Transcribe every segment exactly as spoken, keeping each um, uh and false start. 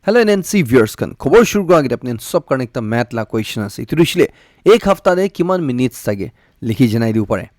Hello N N C viewers khan, khobor shuru kura agete apni khan sob karne ekta math la question ase. Etu hoishe le, ek hafta te kiman minutes thake, likhi janai dibo pare.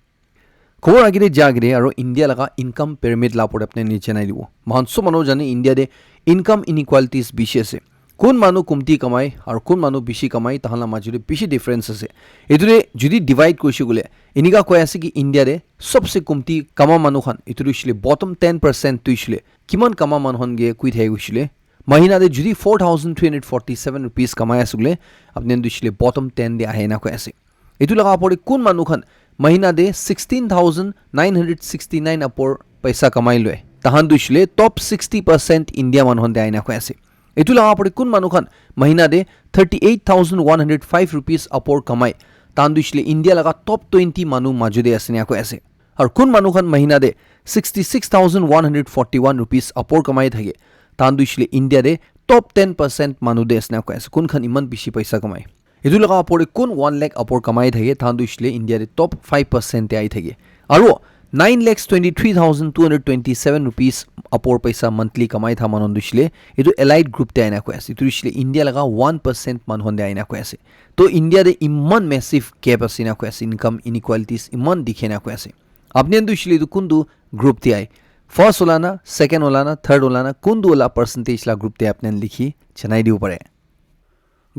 Khobor agete ja agete aro India laga income pyramid la opor te apni khan janai dibo. Moikhan sob manu jane India te income inequalities bishi ase. Kun manu kumti kamai aro kun manu bishi kamai, tahan la majo te bishi difference ase. Etu te jodi divide kurishe koile, enika koi ase ki India te sobse kumti kama manu khan, etu tu hoishe le bottom ten percent tu hoishe le, kiman kama manu khan ke kui thai hoishe le, mahina te jodi four thousand three hundred forty seven rupees kamai ase koile, apni khan tu hoishe le bottom ten te ahe na koi ase. Etu laga opor te kun manu khan mahina te sixteen thousand nine hundred sixty nine apor paisa kamai loi, tahan tu hoishe le top sixty percent India manu khan te ahi na koi ase. Etu laga opor te kun manu khan mahina te thirty eight thousand one hundred five rupees apor kamai, tahan tu hoishe le India laga top twenty manu majo te ase na koi ase. Aru kun manu khan mahina te sixty six thousand one hundred forty one rupees apor kamai thake, tahan tu hoishe le India te top ten percent manu te ase na koi ase. Kun khan iman bishi paisa kamai. Etu laga opor te kun one lakh apor kamai thake, tahan tu hoishe le India te top five percent te ahi thake. Aru nine lakhs twenty three thousand two hundred twenty seven rupees apor paisa monthly kamai tha manu tu hoishe le, etu elite group te ahi na koi ase. Etu hoishe le India laga one percent manu khan te ahi na koi ase. To India te iman massive gap ase na koi ase, income inequalities iman dikhe na koi ase. Apni khan tu hoishe le etu kuntu group te ahi? First ola na, second ola na, third ola na, kuntu ola percentage la group te apni khan likhi janai dibo pare.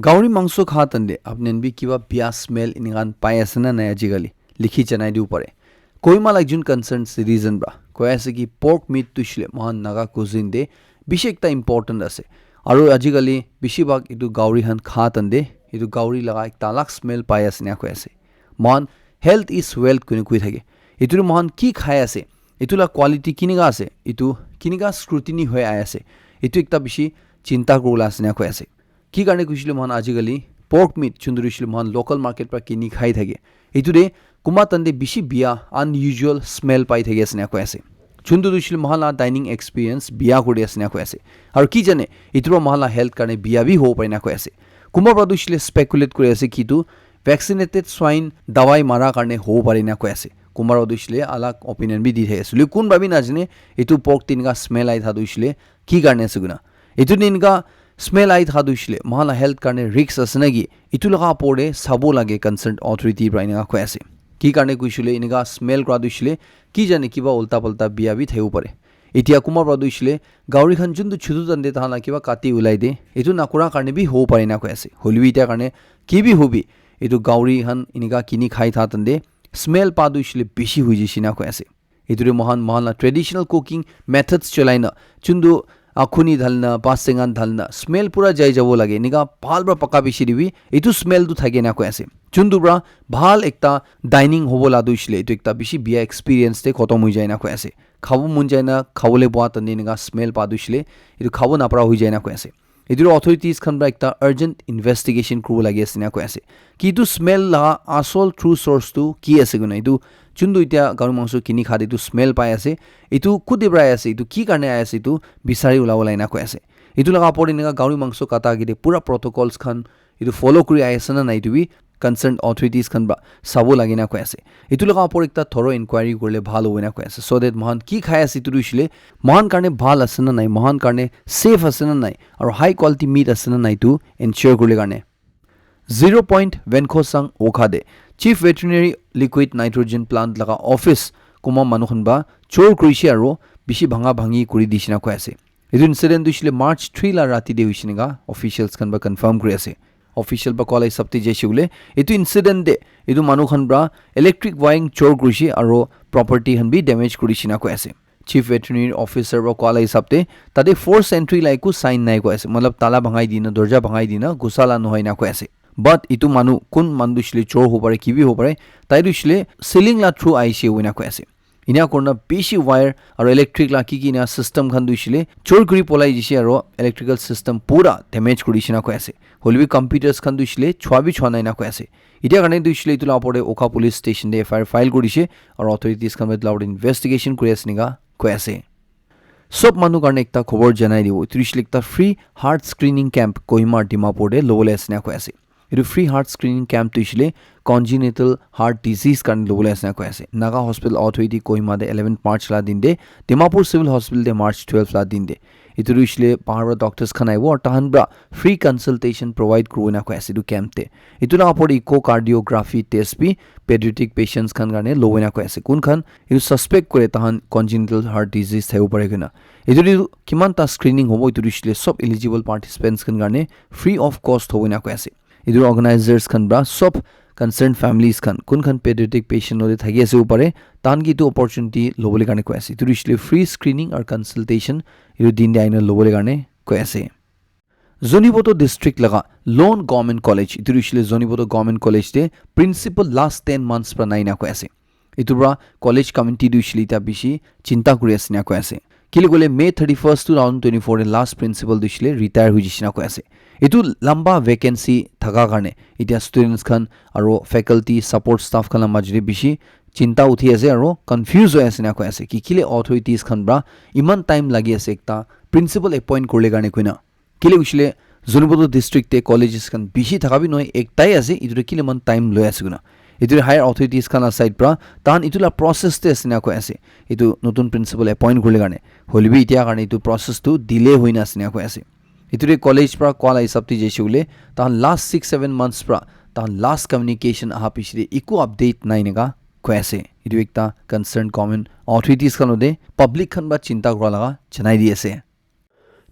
Gauri mangso kha tande apni khan bi kiba biya smell enika khan pai ase na nai ajikali? Likhi janai dibo pare. Kohima la ekjon concerned citizen pra koi ase ki pork meat tu hoishe le moikhan Naga cuisine te bishi ekta important ase. Aru ajikali bishi bhag etu gauri khan kha tande etu gauri laga ekta alag smell pai ase na koi ase. Moikhan health is wealth koi koi thake. Etu tu moikhan ki khai ase, etu la quality kinika ase, etu kinika scrutiny hoi ahi ase, etu ekta bishi chinta kuribole ase na koi ase. Ki karne koishe le moikhan ajikali pork meat chunduri shile moikhan local market pra kini khai thake. Etu te kunba tande bishi biya unusual smell pai thaki ase na koi ase. Chuntu tu shile moikhan la dining experience biya kuri ase na koi ase. Aru ki jane, etu pra moikhan la health karne biya bi hobo pare na koi ase. Kunba pra tu shile speculate kuri ase ki tu vaccinated swine dawai mara karne hobo pare na koi ase. Kunba pra tu shile alag opinion bi di thaki ase. Hoile kunba bi najane etu pork te eneka smell ahi tha tu shile ki karne ase koina. Etu eneka smell ahi tha tu shile moikhan la health karne risk ase na ki? Etu laga opor te sabo lage concerned authority pra eneka koi ase. Ki karne koishe le eneka smell kura tu shile ki jane kiba ulta palta biya bi thakibo pare. Etia kunba pra tu shile gauri khan juntu chutu tande tahan la kiba kati ulai de, etu nakura karne bi hobo pare na koi ase. Hoile bi etia karne ki bi hobi, etu gauri khan eneka kini khai tha tande smell pa tu shile bishi hoi jishe na koi ase. Etu te moikhan, moikhan la traditional cooking methods cholai na, chuntu akhuni dhalna, basengan dhalna, smell pura jai jabo lage. Enika bhal pra paka bishi dibi, etu smell tu thake na koi ase. Chuntu pra bhal ekta dining hobo la tu shile, etu ekta bishi biya experience te khotom hoi jai na koi ase. Khabo mon jai na, khabole bua tande enika smell pa tu shile, etu khabo napra hoi jai na koi ase. Etu authorities khan pra ekta urgent investigation kuribo lagi ase na koi ase. Ki etu smell la asol true source tu ki ase koina? Etu chuntu etia gauri mangso kini kha de etu smell pai ase. Etu kute pra ahi ase, etu ki karne ahi ase, etu bisari ulabo lai na koi ase. Etu laga opor te eneka gauri mangso kata age te pura protocols khan etu follow kuri ahi ase na nai, etu bi concerned authorities khan pra sabo lage na koi ase. Etu laga opor ekta thorough inquiry kurile bhal hobo na koi ase, so that moikhan ki khai ase etu tu hoishe le moikhan karne bhal ase na nai, moikhan karne safe ase na nai, aru high quality meat ase na nai, etu ensure kurile karne. Zero Point Venkhosang Okha te Chief Veterinary Liquid Nitrogen Plant laga office kunba manu khan pra chor kurishe aru bishi bhanga bhangi kuri dishe na koi ase. Etu incident tu hoishe le March three la rati te hoishe enika officials khan pra confirm kuri ase. Official pra koa la hisab te jaise koile, etu incident te etu manu khan pra electric wiring chor kurishe aru property khan bi damage kurishe na koi ase. Chief Veterinary Officer pra koa la hisab te tate force entry la eku sign nai koi ase, matlab tala bhangai dina, dorja bhangai dina ghusa la nohoi na koi ase. But etu manu kun manu tu hoishe le chor hobo pare, ki bi hobo pare, tai tu hoishe le ceiling la through ahishe koina koi ase. Enia kurina bishi wire aru electric la ki ki enia system khan tu hoishe le chor kuri polai dishe aru electrical system pura damage kuri dishe na koi ase. Hoile bi computers khan tu hoishe le chua bi chua nai na koi ase. Etia karne tu hoishe le etu la opor te Okha police station te F I R file kuri dishe aru authorities khan etu la opor te investigation kuri ase enika koi ase. Sob manu karne ekta khobor janai dibo, etu hoishe le ekta free heart screening camp Kohima Dimapur te lobole ase na koi ase. Etu free heart screening camp tu hoishe le congenital heart disease karne lobole ase na koi ase. Naga Hospital Authority Kohima te eleven March la din te, Dimapur Civil Hospital te March twelve la din te. Etu tu hoishe le bahar para doctors khan ahibo aru tahan para free consultation provide kuribo ena koi ase etu camp te. Etu laga opor te echocardiography test bi pediatric patients khan karne lobo ena koi ase. Kun khan etu suspect kore tahan congenital heart disease thakibo pare koina. Etu tu kiman ta screening hobo, etu tu hoishe le sob eligible participants khan karne free of cost hobo ena koi ase. Etu organizers khan para sob concerned families khan kun khan pediatric patient lote thaki ase upare tahan ke etu opportunity lobole karne koi ase. Etu tu hoishe le free screening or consultation etu din te ahina lobole karne koi ase. Zunheboto district laga Lone Government College, etu tu hoishe le Zunheboto Government College te principal last ten months para nai na koi ase. Etu para college committee tu hoishe le eta bishi chinta kuri ase na koi ase. Kile koile May thirty-first, two thousand twenty-four te last principal tu hoishe le retire hoi jaise na koi ase. Etu lamba vacancy thaka karne eta students khan aru faculty support staff khan la majot te bishi chinta uthi ase aru confuse hoi ase na koi ase ki kile authorities khan para iman time lagi ase ekta principal appoint kurle karne koina. Kile hoishe le Zunheboto district te colleges khan bishi thaka bi nohoi, ektai ase, etu te kile man time loi ase koina. Etu te higher authorities khan la side para tahan etu la process te ase na koi ase. Etu notun principal appoint kurle karne. Hoile bi etia karne etu process tu delay hoi na ase na koi ase. Etu te college para koa la hisab te jaise koile tahan last six seven months para tahan last communication aha piche te eku update nai eneka koi ase. Etu ekta concerned government authorities khan lote public khan para chinta kura laga janai di ase.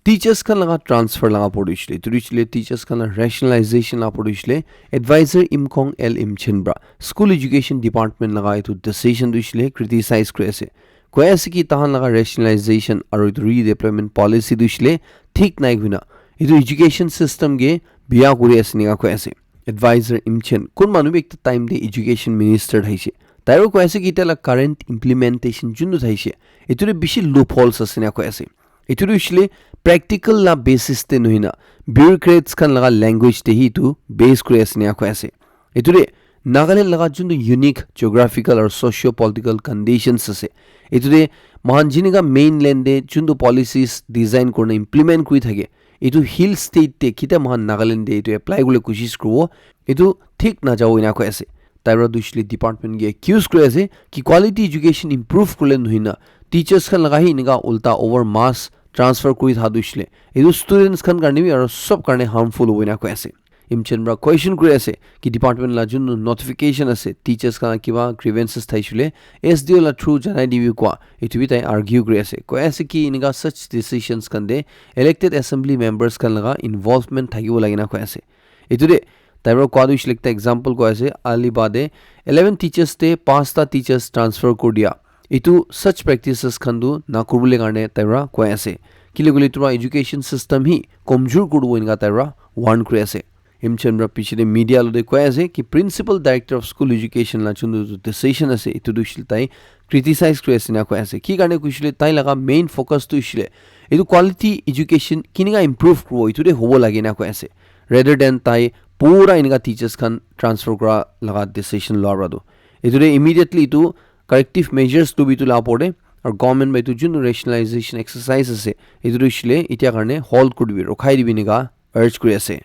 Teachers khan laga transfer laga opor te hoishe le, etu tu hoishe le teachers khan la rationalization laga opor te hoishe le, advisor Imkhong L Imchen para school education department laga etu decision tu hoishe le criticize kuri ase. Koi ase ki tahan laga rationalization aru etu redeployment policy tu hoishe le thik nai koina. Etu education system ke biya kuri ase eneka koi ase. Advisor Imchen, kun manu bi ekta time te education minister thaise. Tai para koi ase ki eta la current implementation jun tu thaise, etu te bishi loopholes ase eneka koi ase. Etu tu hoishe le practical la basis te nohoi na bureaucrats khan laga language te hi etu base kuri ase eneka koi ase. Etu te Nagaland laga jun tu unique geographical aru socio-political conditions ase. Etu te moikhan jeneka mainland te jun tu policies design kurina implement kuri thake, etu hill state te kitia moikhan Nagaland te etu apply kuribole koshish kuribo, etu thik najabo ena koi ase. Tai para tu hoishe le department ke accuse kuri ase ki quality education improve kurile nohoi na teachers khan laga hi eneka ulta over mass transfer kuri tha tu hoishe le etu students khan karne bi aru sob karne harmful hobo ena koi ase. Imchen para question kuri ase ki department la jun notification ase, teachers khan kiba grievances thaishe le S D O la through janai dibi koa, etu bi tai argue kuri ase. Koi ase ki eneka such decisions khan te elected assembly members khan laga involvement thakibo lage na koi ase. Etu te tai para koa tu hoishe le ekta example koi ase, Aliba te eleven teachers te panchta teachers transfer kuri dia. Etu such practices khan tu na kuribole karne tai para koi ase. Kile koile etu para education system hi komjor kuri dibo eneka tai para warn kuri ase. Imchen para piche te media lote koi ase ki principal director of school education la jun tu decision ase, etu tu hoishe le tai criticize kuri ase ena koi ase. Ki karne koishe le tai laga main focus tu hoishe le etu quality education keneka improve kuribo, etu te hobo lage ena koi ase. Rather than tai pura eneka teachers khan transfer kura laga decision loa para tu. Etu te immediately etu corrective measures tu bi etu la opor te aru government para etu jun rationalization exercise ase, etu tu hoishe le etia karne halt kuri dibi, rokhai dibi eneka urge kuri ase.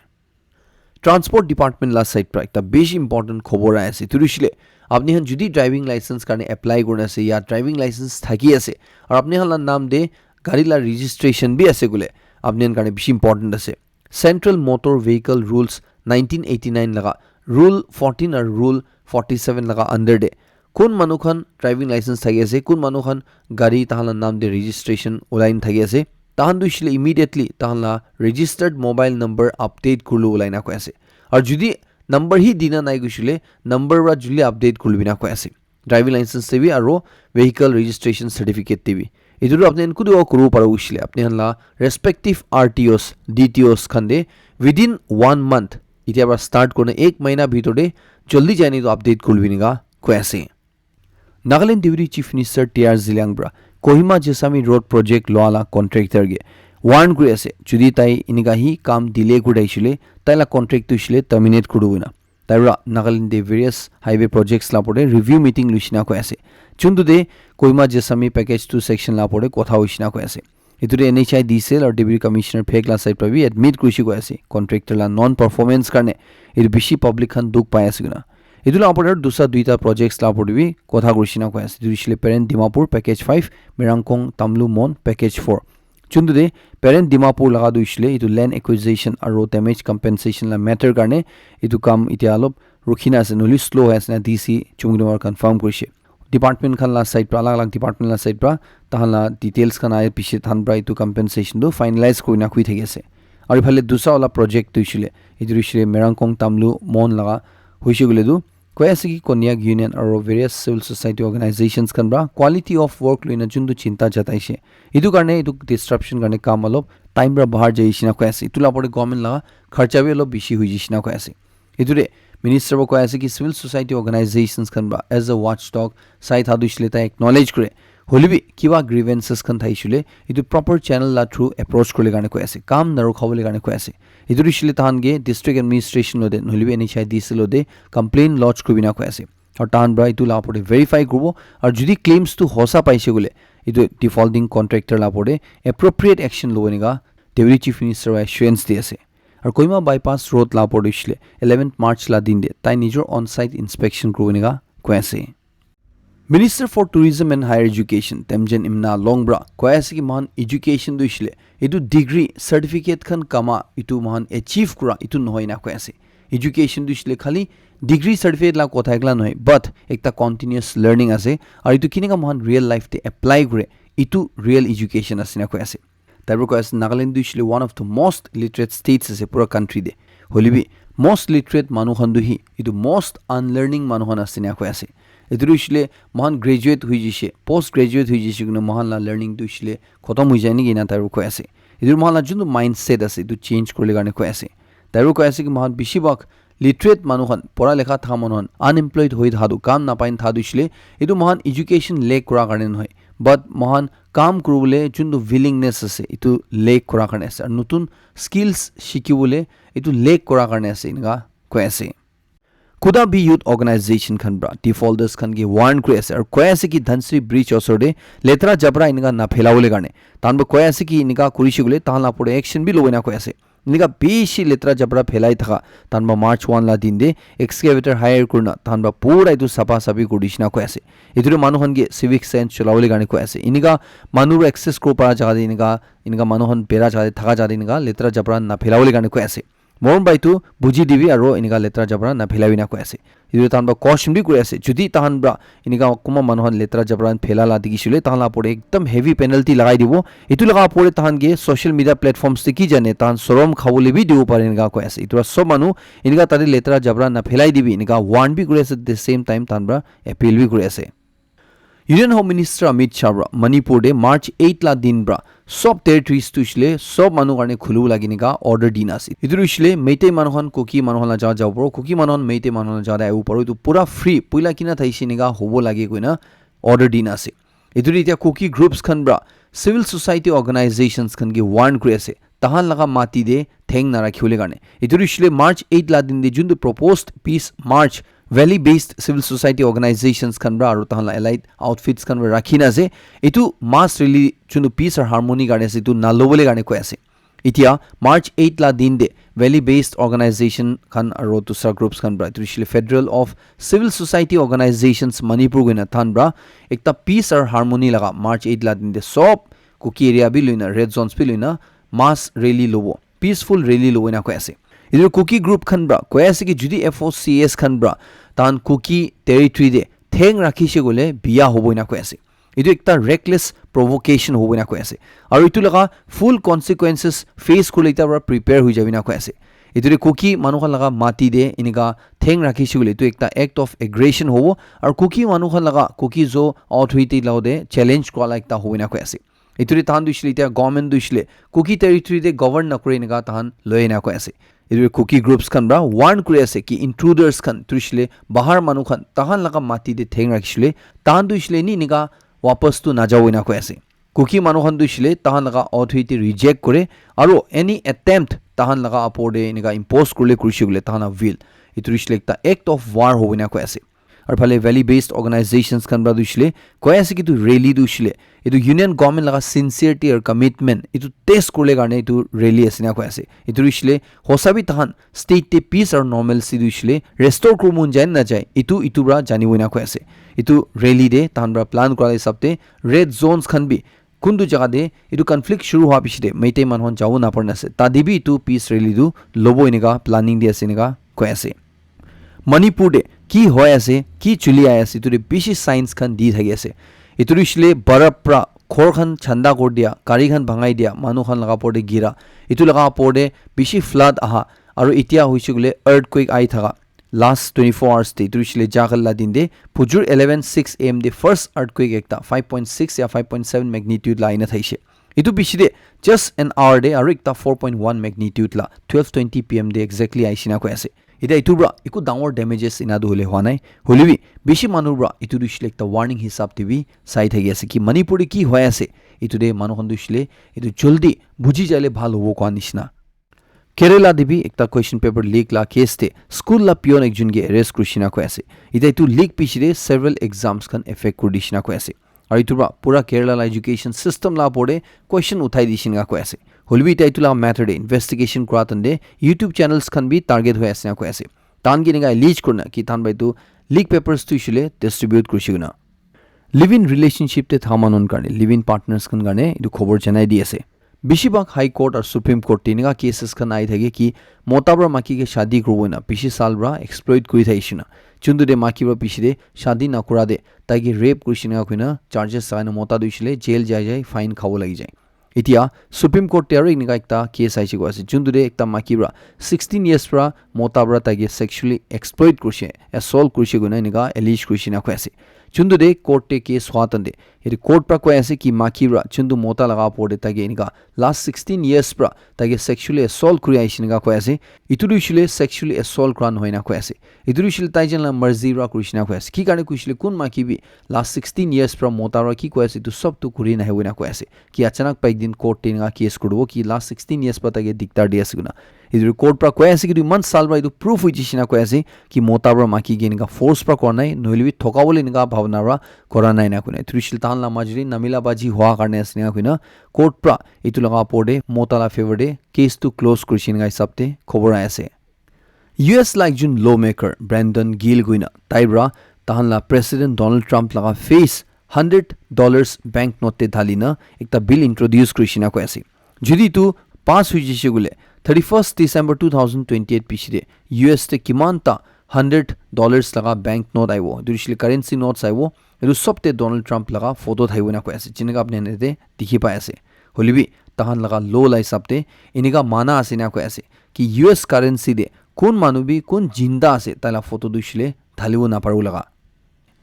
Transport department la side para ekta bishi important khobor ahi ase. Etu tu hoishe le apni khan jodi driving license karne apply kurina ase ya driving license thaki ase aru apni khan la naam te gari la registration bi ase koile apni khan karne bishi important ase. Central Motor Vehicle Rules nineteen eighty-nine laga Rule fourteen aru Rule forty-seven laga under te kun manu khan driving license thaki ase, kun manu khan gari tahan la naam te registration ulai na thaki ase, tahan tu hoishe le immediately tahan la registered mobile number update kuribole ulai na koi ase. Aru jodi number hi dina nai koishe le number para joldi update kuribi na koi ase. Driving license te bi aru vehicle registration certificate te bi. Etu tu apni khan kutu kuribo paribo hoishe le apni khan la respective R T Os, D T Os khan te within one month, etia para start kurina ek mahina bhitor te joldi jaine etu update kuribi eneka koi ase. Nagaland Deputy Chief Minister T R Zeliang para Kohima Jessami Road Project loa la contractor ke warn kuri ase, jodi tai eneka hi kam delay kuri thaishe le tai la contract tu hoishe le terminate kuri dibo ena. Tai para Nagaland te various highway projects la opor te review meeting loishe na koi ase. Jun tu te Kohima Jessami package two section la opor te kotha hoishe na koi ase. Etu te N H I D cell aru Deputy Commissioner phek la side para bi admit kurishe koi ase. Contractor la non performance karne etu bishi public khan dukh pai ase koina. Etu la opor te aru dusra duita projects la opor te bi kotha kurishe na koi ase. Etu hoishe le Peren Dimapur package five, Merangkong Tamlu Mon package four. Chuntu de parent Dimapur laga tu hoishile etu land acquisition aro damage compensation la matter karne etu kam itia alop rukhina ase, nohole slow hoi ase na D C Chumukdong para confirm kurishe. Department khan la side pra, alag alag department la side pra tahan la details khan ahe piche tahan pra etu compensation tu finalize kurina khui thaki ase. Aro iphale dusa wala project tu hoishile, etu hoishile Merangkong Tamlu Mon laga hoishe koile tu koi ase ki Konyak Union aro various civil society organizations khan pra quality of work loina juntu chinta jataishe. Etu karne etu disruption karne kam alop time pra bahar jai shina koi ase. Etu la opor te government laga kharcha bi alop bishi hoi jai shina koi ase. Etu te minister ba koi ase ki civil society organizations khan pra as a watchdog sai thadu shile tai acknowledge kore. Hoile bi kiba grievances khan thai shile etu proper channel la through approach kurle karne koi ase. Kam naru khabole karne koi ase. Etu hoishile tahan ke district administration lo de, nohole bi N H I D C lo de complaint lodge kuribina koi ase. Aru tahan pra etu la opor te verify kuribo. Aru jodi claims tu hosa paise koile, etu defaulting contractor la opor te appropriate action lobo enika Deputy Chief Minister wa assurance di ase. Aru Kohima Bypass Road la opor te hoishile eleventh March la din te tai nijor on-site inspection kuribo enika koi ase. Minister for Tourism and Higher Education, Temjen Imna Long pra koi ase ki mohan education tu hoishile etu degree certificate khan kama etu mohan achieve kura etu nohoi na koi ase. Education tu hoishile khali degree certificate la kotha ekla nohoi, but ekta continuous learning ase, aru etu kineka mohan real life te apply kure, etu real education ase na koi ase. Tai pra koi ase Nagaland tu hoishile one of the most literate states ase pura country te. Hoile bi most literate manu khan tu hi etu most unlearning manu khan ase na koi ase. Etu tu hoishile mohan graduate hoi jishe, post graduate hoi jishe koina mohan la learning tu hoishile khotom hoi jai niki na tai pra koi ase. Etu mohan la juntu mindset ase etu change kurle karne koi ase. Tai pra koi ase ki mohan bishi bhag literate manu khan, pora lekha tha manu khan, unemployed hoi tha tu, kam napai tha tu hoishile etu mohan education lack kura karne nohoi, but mohan kam kuribole juntu willingness ase etu lack kura karne ase, aru notun skills shikibole etu lack kura karne ase enika koi ase. Kuda bi youth organization khan pra defaulters khan ke warn kuri ase aru koi ase ki Dhansiri bridge osor te letra jabra enika na phelabole karne. Tahan pra koi ase ki enika kurishe koile tahan la opor te action bi lobo enika koi ase. Enika bishi letra jabra phelai thaka tahan pra March one la din te excavator hire kurina tahan pra pura etu sapa sapi kuri dishina koi ase. Etu te manu khan ke civic sense cholabole karne koi ase. Enika manu para access kuribo para jaga te enika, enika manu khan bera jaga te thaka jaga te enika letra jabra na phelabole karne koi ase. Morom bhai tu buji dibi aro enika letra jabra na phelabi na koi ase. Etu tahan pra caution bi kuri ase. Jodi tahan pra enika kunba manu khan letra jabra phela la dikhi shile, tahan la opor te ekdam heavy penalty lagai dibo. Etu laga opor te tahan ke social media platforms te ki jane, tahan sorom khabole bi dibo pare enika koi ase. Etu pra sob manu enika tate letra jabra na phelai dibi enika warn bi kuri ase, at the same time tahan pra appeal bi kuri ase. Union Home Minister Amit Shah pra Manipur te March eight la din pra sob territories tu hoishile sob manu karne khulibo lage enika order dina ase. Etu tu hoishile Meitei manu khan Kuki manu khan la jaga jabo paro, Kuki manu khan Meitei manu khan la jaga te ahibo paro, etu pura free, puila kina thaise enika hobo lage koina order dina ase. Etu tu etia Kuki groups khan pra civil society organizations khan ke warn kuri ase. Tahan laga mati te theng na rakhibole karne. Etu tu hoishile March eight la din te juntu proposed peace march valley based civil society organizations khan pra aru tahan la allied outfits khan pra rakhi na ase. Etu mass rally juntu peace aru harmony karne ase etu na lobole karne koi ase. Etia March eight la din te valley based organization khan aru dusra groups khan pra etu hoishile Federal of Civil Society Organizations Manipur koina tahan pra ekta peace aru harmony laga March eight la din te sob Kuki area bi loina red zones bi loina mass rally lobo, peaceful rally lobo ena koi ase. Etu Kuki group khan pra koi ase ki jodi F O C S khan pra tahan Kuki territory te theng rakhishe koile biya hobo ena koi ase. Etu ekta reckless provocation hobo ena koi ase. Aru etu laga full consequences face kurle ekta pra prepare hoi jabi na koi ase. Etu te Kuki manu khan laga mati te enika theng rakhishe koile etu ekta act of aggression hobo. Aru Kuki manu khan laga Kuki Zo authority laga te challenge kura la ekta hobo ena koi ase. Etu te tahan tu hoishile etia government tu hoishile Kuki territory te govern nakure enika tahan loi ena koi ase. Etu te Kuki groups khan pra warn kuri ase ki intruders khan tu hoishile bahar manu khan tahan laga mati te theng rakhishile tahan tu hoishile ni enika wapas tu najabo ena koi ase. Kuki manu khan tu hoishile tahan laga authority reject kore aru any attempt tahan laga upor te enika impose kurle kurishe koile tahan la will etu hoishile ekta act of war hobo ena koi ase. Aru phale valley based organizations khan pra tu hoishile koi ase ki etu rally tu hoishile etu union government laga sincerity aru commitment etu test kurle karne etu rally ase na koi ase. Etu tu hoishile hosa bi tahan state te peace aru normalcy tu hoishile restore kuribo mon jai na najai etu etu pra janibo ena koi ase. Etu rally te tahan pra plan kura la hisab te red zones khan bi kuntu jaga te etu conflict shuru hwa piche te Meitei manu khan jabo napar na ase. Tade bi etu peace rally tu lobo enika planning de ase enika koi ase. Manipur te ki hoi ase, ki chuli ai ase, etu te bishi signs khan di thaki ase. Etu tu shile barap pra ghor khan chanda kor dia, gari khan bhangai dia, manu khan laga por te gira. Etu laga por te bishi flood aha, aru etia hoise koile earthquake ai thaka. Last twenty-four hours te, etu hoishe le jagal la din te, phujur eleven six a m te first earthquake ekta, five point six ya five point seven magnitude la aina thaishe. Etu piche te just an hour te aru ekta four point one magnitude la twelve twenty p m te exactly aishe na koi ase. Etia etu pra eku dangor damages ena tu hole hwa nai. Hole bi bishi manu pra etu tu hoishe le ekta warning hisab te bi sai thaki ase ki Manipur te ki hoi ase. Etu te manu khan tu hoishe le etu joldi buji jaile bhal hobo koa nishina. Kerala te bi ekta question paper leak la case te school la peon ekjon ke arrest kurishe na koi ase. Etia etu leak piche te several exams khan affect kuri dishe na koi ase. Aru etu pra pura Kerala la education system la opor te question uthai dishe na koi ase. Hole bi etia etu la matter te investigation kura tan te YouTube channels khan bi target hoi ase na koi ase. Tan ke enika allege kurina ki tan bai tu leak papers tu hoishe le distribute kurishe koina. Live-in relationship te tha manun karne, live-in partners khan karne etu khobor janai di ase. Bishibak High Court aru Supreme Court te enika cases khan ahi thake ki mota pra maki ke shadi kuribo na bishi sal pra exploit kuri thaishe na. Chuntu te maki pra piche te shadi nakura te tai ke rape kurishe na koina charges sai na mota tu hoishe le jail jai jai fine khabo lagi jai. Etia Supreme Court te aru enika ekta case aishe koi ase. Chuntu te ekta maki pra sixteen years pra mota pra tai ke sexually exploit kurishe, assault kurishe koina enika allege kurishe na koi ase. Chuntu te court te case hwa tan te Yate court pra koi ase ki maki pra chuntu mota laga opor te tai ke enika last sixteen years pra tai ke sexually assault kuri aishe enika koi ase. Etu tu hoishe le sexually assault kura nohoi na koi ase. Etu tu hoishe le tai jan la marzi pra kurishe na koi ase. Ki karne kuishe le kun maki bi last sixteen years pra mota pra ki koi ase etu sob tu kuri nahibo na koi ase. Ki achanak pa ek din court te enika case kuri dibo ki last sixteen years pra tai ke diktar di ase koina. Etu court pra koi ase ki tu iman sal pra etu proof hoi jishe na koi ase ki mota pra maki ke enika force pra kora nai, nohoile bi thoka bole enika bhabna pra kora nai na koina. Etu hoishe le tahan la majuri namila baji hua karne ase enika koina court pra etu laga opor te mota la favor te case tu close kurishe enika hisab te khobor ai ase. U S la ekjon lawmaker Brandon Gill koina tai pra tahan la President Donald Trump laga face hundred dollars bank note te dhali na ekta bill introduce kurishe na koi ase. Jodi etu pass hoi jishe koile thirty-first December two thousand twenty-eight piche te U S te kiman ta hundred dollars laga bank note aibo, etu hoishe le currency notes aibo, etu sob te Donald Trump laga photo thaibo na koi ase, jeneka apni khan yate dikhi pai ase. Hoile bi tahan laga law la hisab te enika mana ase na koi ase ki U S currency te kun manu bi kun jinda ase tai la photo tu hoishe le dhalibo naparibo laga.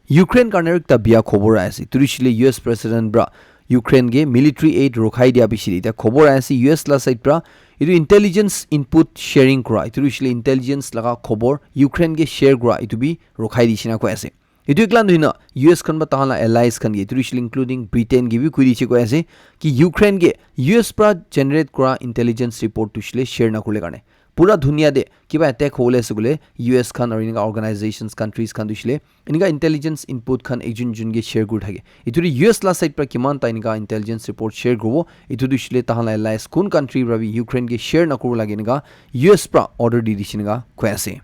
Ukraine karne ekta bia khobor ahi ase. Etu hoishe le U S President pra Ukraine ke military aid rokhai dia piche te etia khobor ahi ase U S la side pra etu intelligence input sharing kura, etu hoishe le intelligence laga khobor Ukraine ke share kura, etu bi rokhai dishe na koi ase. Etu ekla nohoi na U S khan pra tahan la allies khan ke, etu hoishe le including Britain ke bi koi dishe koi ase ki Ukraine ke U S pra generate kura intelligence report tu hoishe le share na kurle karne. Pura dunia te kiba attack hobole ase koile U S khan aru enika organizations, countries khan tu hoishe le enika intelligence input khan ekjon ekjon ke share kuri thake. Etu tu U S la side pra kiman ta enika intelligence report share kuribo, etu tu hoishe le tahan la allies kun country pra bi Ukraine ke share na kuribo lage enika U S pra order di dishe enika koi ase.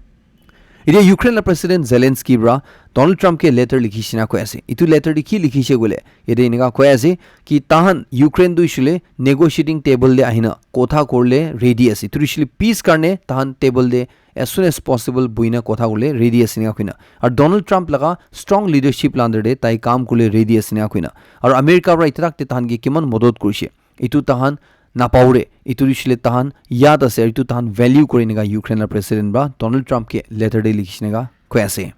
Etia Ukraine la President Zelensky pra Donald Trump ke letter likhishe na koi ase. Etu letter te ki likhishe koile, yate enika koi ase ki tahan Ukraine tu hoishe le negotiating table te ahina kotha kurle ready ase. Etu hoishe le peace karne tahan table te as soon as possible buhina kotha kurle ready ase enika koina. Aru Donald Trump laga strong leadership la under te tai kam kurle ready ase enika koina. Aru America pra etia tak te tahan ke kiman modot kurishe, etu tahan napawore, etu hoishe le tahan yad ase, aru etu tahan value kore enika Ukraine la President pra Donald Trump ke letter te likhishe enika koi ase.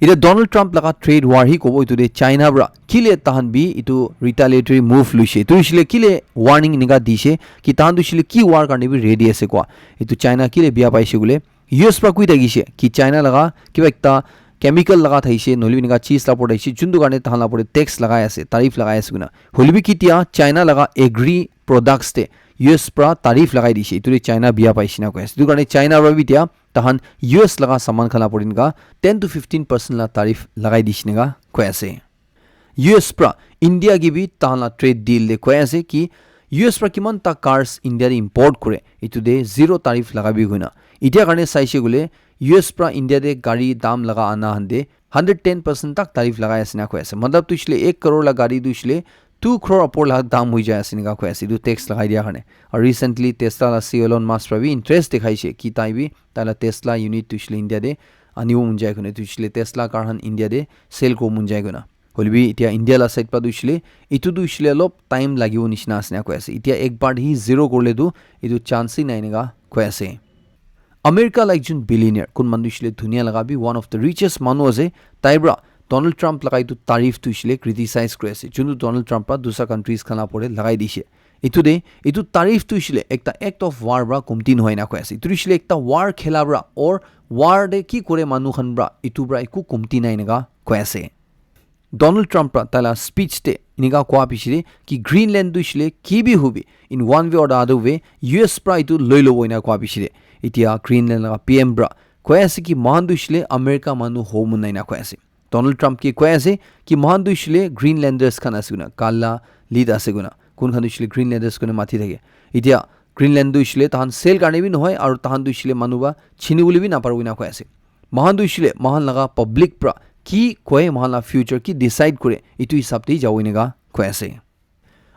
Etia Donald Trump laga trade war hi kobo, etu te China pra kile tahan bi etu retaliatory move luishe, etu hoishe le kile warning enika dishe ki tahan tu hoishe le ki war karne bi ready ase koa, etu China kile bia paishe koile U S pra koi thakishe ki China laga kiba ekta chemical laga thaishe, nohoile bi enika cheese la opor thaishe, juntu karne tahan la opor te tax lagai ase, tariff lagai ase koina. Hoile bi ketia China laga agri products te U S pra tariff lagai dishe, etu te China bia paishe na koi ase. Etu karne China pra bi etia tahan U S laga saman khan la opor te enika ten to fifteen percent la tariff lagai dishe enika koi ase. U S pra India ke bi tahan la trade deal te koi ase ki U S pra kiman ta cars India te import kore, etu te zero tariff lagabi koina. Etia karne saishe koile U S pra India te gari dam laga ana khan te hundred ten percent tak tariff lagai ase na koi ase. Matlab tu hoishe le ek crore la gari tu hoishe le two crore upor laga dam hoi jai ase enika koi ase etu tax lagai dia karne. Aru recently Tesla laga C E O Elon Musk para bi interest dekhai se ki tai bi tai laga Tesla unit tu hoishe le India te anibo mon jai koina, tu hoishe le Tesla car khan India te sale koribo mon jai koina. Hoilebi etia India laga side para tu hoishe le etu tu hoishe le olop time lagibo nishina ase enika koi ase. Etia ek baar hi zero korile tu etu chance hi nai enika koi ase. America laga ekjon billionaire, kun manu hoishe le dunia laga bi one of the richest manu ase, tai para Donald Trump laga etu tariff tu hoishe le criticize kuri ase, juntu Donald Trump para dusra countries khan laga opor te lagai dishe. Etu te, etu tariff tu hoishe le ekta act of war para komti nohoi enika koi ase. Etu hoishe le ekta war khela para or war te ki kore manu khan para, etu para eku komti nai enika koi ase. Donald Trump para tai laga speech te enika koa piche te ki Greenland tu hoishe le ki bi hobi, in one way or the other way, U S para etu loi lobo enika koa piche te, etia Greenland laga P M para koi ase ki moikhan tu hoishe le America manu hobo mon nai enika koi ase. Donald Trump ke koi ase ki moikhan tu hoishe le Greenlanders khan ase koina, kala lead ase koina, kun khan tu hoishe le Greenlanders koina mati thake. Etia Greenland tu hoishe le tahan sale karne bi nohoi, aru tahan tu hoishe le manu para chini bole bi naparibo enika koi ase. Moikhan tu hoishe le moikhan laga public para ki koi, moikhan laga future ki decide kore, etu hisab te jabo enika koi ase.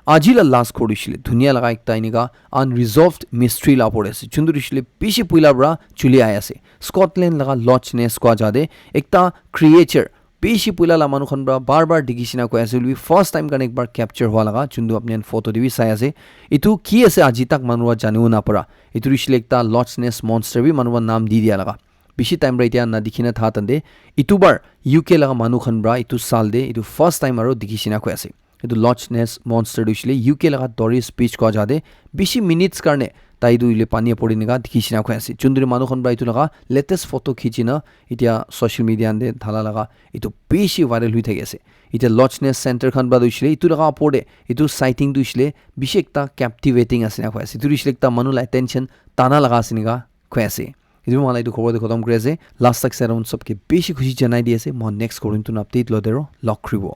Aji laga last khor tu hoishe le dunia laga ekta enika unresolved mystery laga opor te ase, juntu tu hoishe le bishi puila para chuli ahi ase. Scotland laga Loch Ness koa jaga te ekta creature bishi puila laga manu khan para bar bar dikhi shina koi ase, hoilebi first time karne ekbar capture hua laga, juntu apni khan photo te bi sai ase. Etu ki ase aji tak manu para janibo napara. Etu hoishe le ekta Loch Ness monster bi manu para naam di dia laga. Bishi time para etia na dikhi na tha tante, etu bar U K laga manu khan para etu saal te etu first time aro dikhi shina koi ase. Etu Loch Ness monster tu hoishe le U K laga tourist beach koa jaga te bishi minutes karne tai tu hoile pani opor te enika dikhi shina koi ase. Juntu manu khan para etu laga latest photo khichi na etia social media te dhala laga etu bishi viral hoi thaki ase. Etia Loch Ness Center khan para tu hoishe le etu laga opor te etu sighting tu hoishe le bishi ekta captivating ase enika koi ase. Etu tu hoishe le ekta manu laga attention tana laga ase enika koi ase. Etu moikhan laga etu khobor te khotom kuri ase. Last tak sai sob ke bishi khushi janai di ase. Moikhan next khobor te update loite aro log kuribo.